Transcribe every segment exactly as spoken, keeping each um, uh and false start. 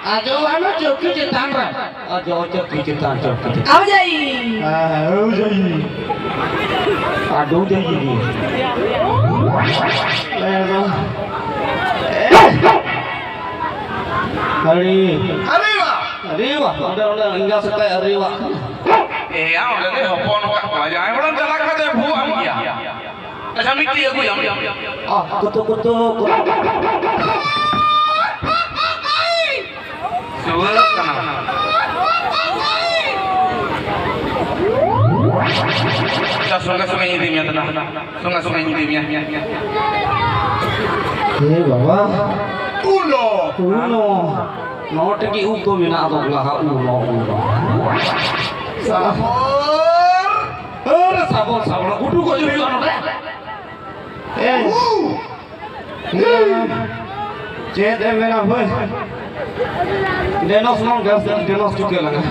ᱟᱡᱚ ᱦᱟᱱᱟ ᱪᱚᱣᱠᱤ ᱪᱮᱛᱟᱱ ᱨᱮ᱾ ᱟᱡᱚ ᱪᱚᱣᱠᱤ ᱪᱮᱛᱟᱱ, ᱪᱚᱣᱠᱤ ᱪᱮᱛᱟᱱ᱾ ᱟᱵᱡᱟᱭ᱾ ᱦᱮᱸ, ᱦᱮᱸ, ᱟᱵᱡᱟᱭ᱾ ᱟᱰᱩ ᱡᱟᱭ ᱜᱮ᱾ ᱮ ᱢᱟ᱾ ᱟᱨᱮ᱾ ᱟᱨᱮ ᱵᱟ᱾ ᱟᱨᱮ ᱵᱟ᱾ ᱚᱸᱰᱮ, ᱚᱸᱰᱮ ᱮᱸᱜᱟ ᱥᱮᱛᱟᱭ ᱟᱨᱮ ᱵᱟ᱾ ᱮᱭᱟ, ᱚᱸᱰᱮ ᱫᱚᱭ ᱦᱚᱯᱚᱱ ᱟᱠᱟᱫ ᱠᱚᱣᱟ᱾ ᱡᱟᱦᱟᱸᱭ ᱦᱚᱲᱮᱢ ᱪᱟᱞᱟᱜ ᱠᱷᱟᱱ ᱫᱚᱭ ᱵᱷᱩᱣᱟᱜ ᱢᱮᱭᱟ᱾ ᱟᱪᱪᱷᱟ, ᱢᱤᱫᱴᱤᱡ ᱟᱹᱜᱩᱭᱟᱢ᱾ ᱟ, ᱠᱩᱛᱩ, ᱠᱩᱛᱩ, ᱠᱩᱛᱩ᱾ ᱥᱩᱣᱟᱹᱜ ᱠᱟᱱᱟ᱾ ᱟᱪᱪᱷᱟ, ᱥᱚᱸᱜᱮ ᱥᱚᱸᱜᱮᱧ ᱤᱫᱤ ᱢᱮᱭᱟ ᱫᱟᱫᱟ᱾ ᱥᱚᱸᱜᱮ ᱥᱚᱸᱜᱮᱧ ᱤᱫᱤ ᱢᱮᱭᱟ᱾ ᱮ ᱵᱟᱵᱟ᱾ ᱩᱞᱚ᱾ ᱩᱞᱚ᱾ ᱱᱚᱰᱮ ᱜᱮ ᱩᱵ ᱫᱚ ᱢᱮᱱᱟᱜ ᱫᱚ ᱞᱟᱦᱟ ᱩᱞᱚ, ᱩᱞᱚ᱾ ᱥᱟᱵᱚᱞ᱾ ᱟᱨ ᱥᱟᱵᱚᱞ, ᱥᱟᱵᱚᱞ᱾ ᱜᱩᱰᱩ ᱜᱚᱡ ᱦᱩᱭᱩᱜᱼᱟ ᱱᱚᱰᱮ᱾ ᱮ᱾ ᱪᱮᱫ ᱮᱢ ᱢᱮᱱᱟ ᱵᱷᱟᱹᱭ? ᱰᱮᱱᱚᱥ ᱱᱚᱝ ᱜᱮᱥ, ᱰᱮᱱᱚᱥ ᱪᱩᱠᱟᱹ ᱞᱟᱝᱟ᱾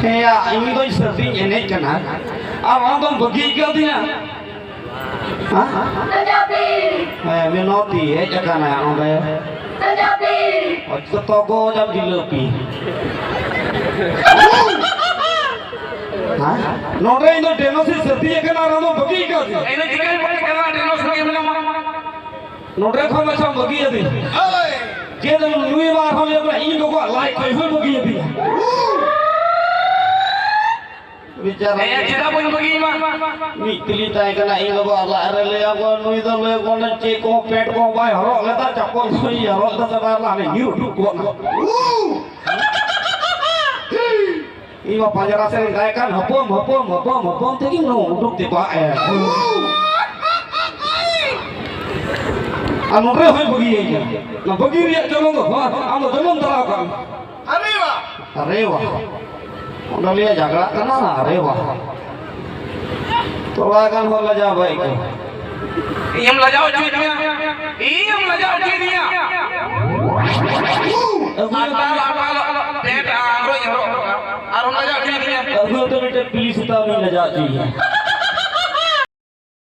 ᱦᱮᱸᱭᱟ, ᱤᱧ ᱫᱚᱧ ᱥᱟᱹᱨᱫᱤᱧ ᱮᱱᱮᱡ ᱠᱟᱱᱟ᱾ ᱟᱨ ᱟᱢ ᱫᱚᱢ ᱵᱟᱹᱜᱤ ᱟᱠᱟᱫᱤᱧᱟ᱾ ᱦᱮᱸ? ᱦᱮᱸ, ᱢᱤᱱᱚᱛᱤ ᱦᱮᱡ ᱟᱠᱟᱱᱟᱭ ᱱᱚᱰᱮ᱾ ᱡᱚᱛᱚ ᱠᱚ ᱧᱟᱢ ᱡᱤᱞᱟᱹᱯᱤ᱾ ᱦᱮᱸ? ᱱᱚᱰᱮ ᱤᱧ ᱫᱚ ᱰᱮᱱᱚᱥ ᱤᱧ ᱥᱟᱹᱨᱫᱤ ᱟᱠᱟᱱᱟ ᱟᱨ ᱟᱢ ᱫᱚ ᱵᱟᱹᱜᱤ ᱟᱠᱟᱫᱤᱧ᱾ ᱤᱧ ᱫᱚ ᱪᱤᱠᱟᱹᱧ ᱵᱟᱹᱜᱤ ᱠᱟᱱᱟ, ᱰᱮᱱᱚᱥ ᱨᱮᱜᱮ ᱢᱮᱱᱟᱢᱟ᱾ ᱱᱚᱰᱮ ᱠᱷᱚᱱ ᱢᱟᱪᱷᱟᱢ ᱵᱟᱹᱜᱤ ᱟᱹᱫᱤᱧ᱾ ᱦᱳᱭ᱾ ᱪᱮᱫ ᱮᱢ ᱱᱩᱭ ᱢᱟ ᱟᱨᱦᱚᱸ ᱞᱟᱹᱭ ᱟᱢᱟ, ᱤᱧ ᱜᱚᱜᱚᱣᱟᱜ ᱞᱟᱡ ᱠᱷᱚᱱ ᱦᱚᱸᱭ ᱵᱟᱹᱜᱤ ᱟᱹᱫᱤᱧᱟ᱾ ᱵᱤᱪᱟᱨ ᱦᱮᱸ, ᱪᱮᱫᱟᱜ ᱵᱟᱹᱧ ᱵᱟᱹᱜᱤᱭᱟᱢᱟ? ᱢᱤᱫ ᱛᱤᱞᱤ ᱛᱟᱦᱮᱸ ᱠᱟᱱᱟ, ᱤᱧ ᱜᱚᱜᱚᱣᱟᱜ ᱞᱟᱡ ᱨᱮ ᱞᱟᱹᱭ ᱟᱠᱚ, ᱱᱩᱭ ᱫᱚ ᱞᱟᱹᱭ ᱟᱠᱚ, ᱪᱮᱫ ᱠᱚ ᱯᱮᱱᱴ ᱠᱚ ᱵᱟᱭ ᱦᱚᱨᱚᱜ ᱞᱮᱫᱟ, ᱪᱟᱯᱚᱞ ᱠᱚ ᱦᱚᱨᱚᱜ ᱞᱮᱫᱟ, ᱪᱟᱵᱟ ᱞᱮᱱᱟ, ᱦᱟᱱᱮ ᱧᱤᱨ ᱩᱰᱩᱠ ᱜᱚᱫ ᱱᱟ᱾ ᱤᱧ ᱢᱟ ᱯᱟᱸᱡᱽᱨᱟ ᱥᱮᱫ ᱨᱤᱧ ᱫᱟᱭ ᱠᱟᱱ, ᱦᱚᱯᱚᱱ, ᱦᱚᱯᱚᱱ, ᱦᱚᱯᱚᱱ, ᱦᱚᱯᱚᱱ ᱛᱮᱜᱮ ᱩᱰᱩᱠ ᱛᱮ ᱵᱟᱜ ᱮ᱾ ᱟᱨ ᱱᱚᱰᱮ ᱦᱚᱸᱭ ᱵᱟᱹᱜᱤᱭᱟᱹᱧ ᱠᱟᱱᱟ᱾ ᱚᱱᱟ ᱵᱟᱹᱜᱤ ᱨᱮᱭᱟᱜ ᱡᱚᱞᱚᱱ ᱫᱚ, ᱟᱢ ᱫᱚ ᱡᱚᱞᱚᱱ ᱫᱟᱨᱟ ᱠᱟᱜ ᱢᱮ᱾ ᱟᱨᱮ ᱵᱟ᱾ ᱟᱨᱮ ᱵᱟ᱾ ᱚᱸᱰᱮ ᱞᱟᱹᱭᱟ ᱡᱷᱟᱜᱽᱲᱟᱜ ᱠᱟᱱᱟ, ᱟᱨᱮ ᱵᱟ᱾ ᱛᱷᱚᱲᱟ ᱜᱟᱱ ᱦᱚᱸ ᱞᱟᱡᱟᱣ ᱵᱟᱭ ᱟᱹᱭᱠᱟᱹᱣᱟ᱾ ᱤᱧᱮᱢ ᱞᱟᱡᱟᱣ ᱦᱚᱪᱚᱭᱮᱫᱤᱧᱟ᱾ ᱤᱧᱮᱢ ᱞᱟᱡᱟᱣ ᱦᱚᱪᱚᱭᱮᱫᱤᱧᱟ᱾ ᱟᱹᱜᱩ ᱟᱴᱟᱞ, ᱟᱴᱟᱞ, ᱯᱮᱱᱴ, ᱟᱝᱨᱚᱧ ᱦᱚᱨᱚᱜ ᱠᱟᱜᱼᱟ᱾ ᱟᱨ ᱚᱱᱟ ᱡᱟᱜ ᱴᱷᱤᱠ ᱜᱮᱭᱟ᱾ ᱟᱹᱜᱩ ᱛᱚ ᱢᱤᱫᱴᱮᱱ ᱯᱤᱞᱤ ᱥᱮᱛᱟ ᱩᱱᱤ ᱞᱟᱡᱟᱣ ᱦᱚᱪᱚᱭᱮᱭᱟ᱾